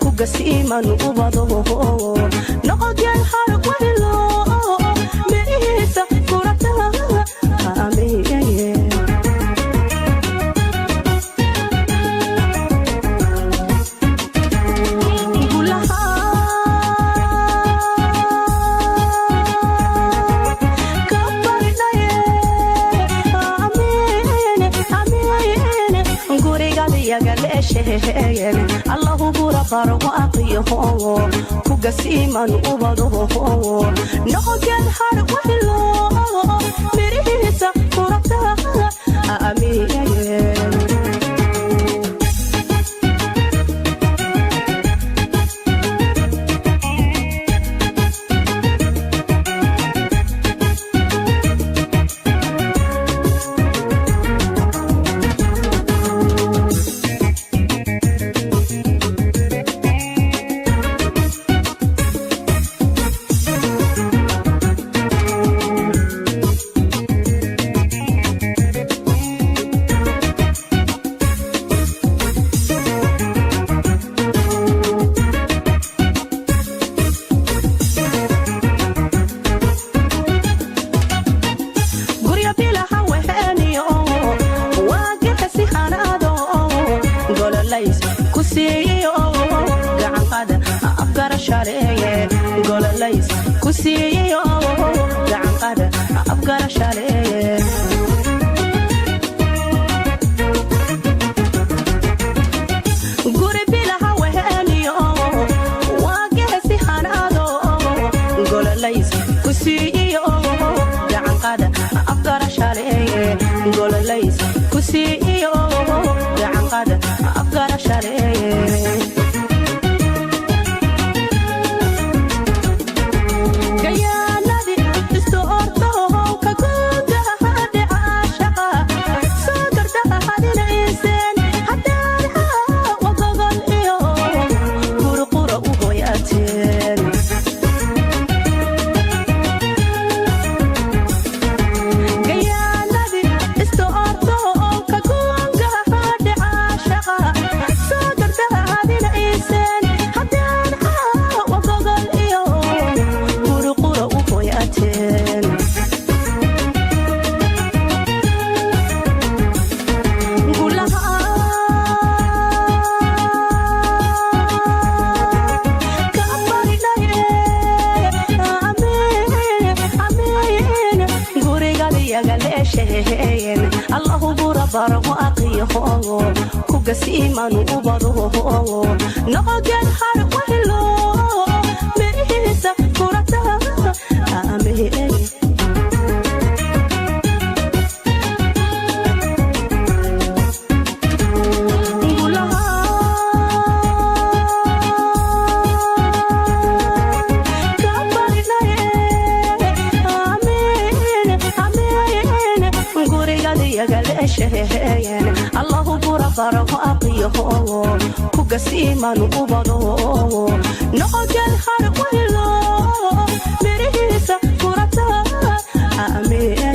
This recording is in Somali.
Kugasiiman ubado noqogeen harag wahelo mirihiisa furata amiye. Allahu gura barwaaqiyaho kugasiiman ubado noqogeen harag wahelo mirihiisa furata amiye. Guryo bilaha weheniyo waagixisi hanaado gololays ku siiyo gacanqada afgarashaaleeye gololays ku siiyo gacanqada afgarashaaleeye. Guri bilaha weheniyo waagixisi hanaado gololays ku siiyo gacanqada afgarashaaleeye gololays ku siiyo gacanqada afgarashaaleeye. Gayaanadi istoortahow ka gudaha dhicaashaqa soo gardaha hadinayseen haddaadha wagogol iyo gurqura u hoyaateen. Gayaanadi istoortahow ka gudaha dhicaashaqa soo gardaha hadinayseen haddaadha wagogol iyo gurqura u hoyaateen. Gulaha ka baridhaye amiin amiin gurigadiyaga leesheen Allahu gura barwaaqiyaho kugasiiman ubado noqogeen harag wahelo mirihiisa furata amiin. Gulaha ka baridhaye amiin amiin gurigadiyaga leesheen Allahu gura barwaaqiyaho kugasiiman ubado noqogeen harag wahelo mirihiisa furata amiin.